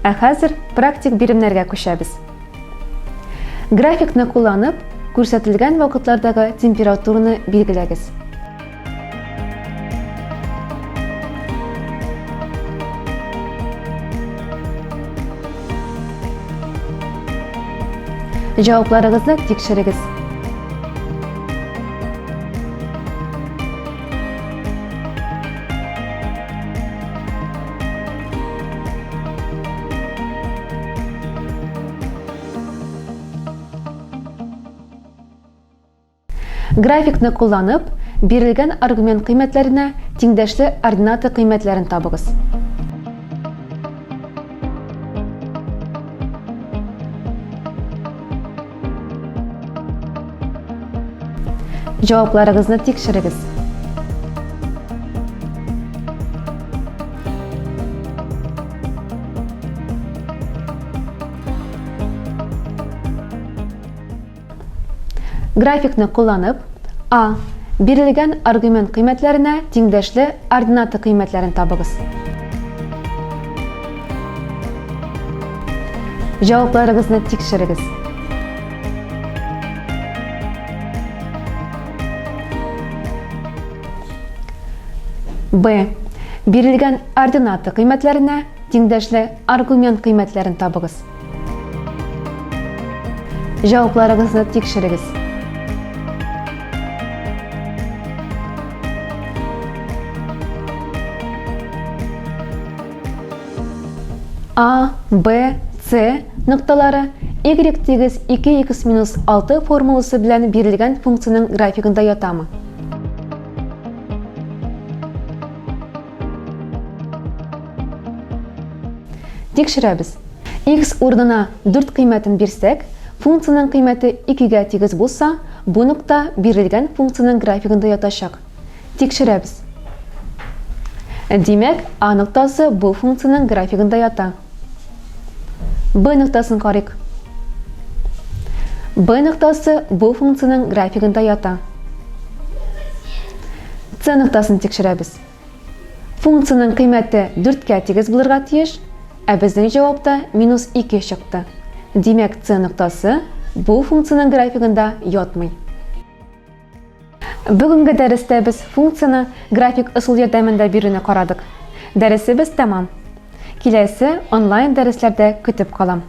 Ә хәзер практик биремнәргә күчәбез. Графикны кулланып, күрсәтелгән вакытлардагы температураны билгеләгез. Җавапларыгызны тикшерегез. Графикны кулланып, бирелгән аргумент кыйммәтләренә тиңдәшле ордината кыйммәтләрен табыгыз. Җавапларыгызны тикшерегез. Графикны кулланып, А. Бирелгән аргумент кыйммәтләренә тиңдәшле ордината кыйммәтләрен табыгыз. Җавапларыгызны тикшерегез. Б. Бирелгән ордината кыйммәтләренә тиңдәшле аргумент кыйммәтләрен табыгыз. Җавапларыгызны тикшерегез. А, Б, С нокталары Y тигез 2x минус 6 формуласы белән бирелгән функциянең графигында ятамы? Тикшерәбез. X урынына 4 кыйммәтен бирсәк, функциянең кыйммәте 2-гә тигез булса, бу нокта бирелгән функциянең графигында ятачак. Тикшерәбез. Димәк, А ноктасы бу функциянең графигында ята. Б ноктасын карыйк. Б ноктасы бу функциянең графигында ята. С ноктасын тикшерәбез. Функциянең кыйммәте 4-кә тигез булырга тиеш, ә безнең җавапта минус 2 чыкты. Димәк, С ноктасы бу функциянең графигында ятмый. Бүгенге дәрестә без функцияне график ысул ярдәмендә бирүне карадык. Дәресебез тәмам. Киләсе онлайн дәресләрдә көтеп калам.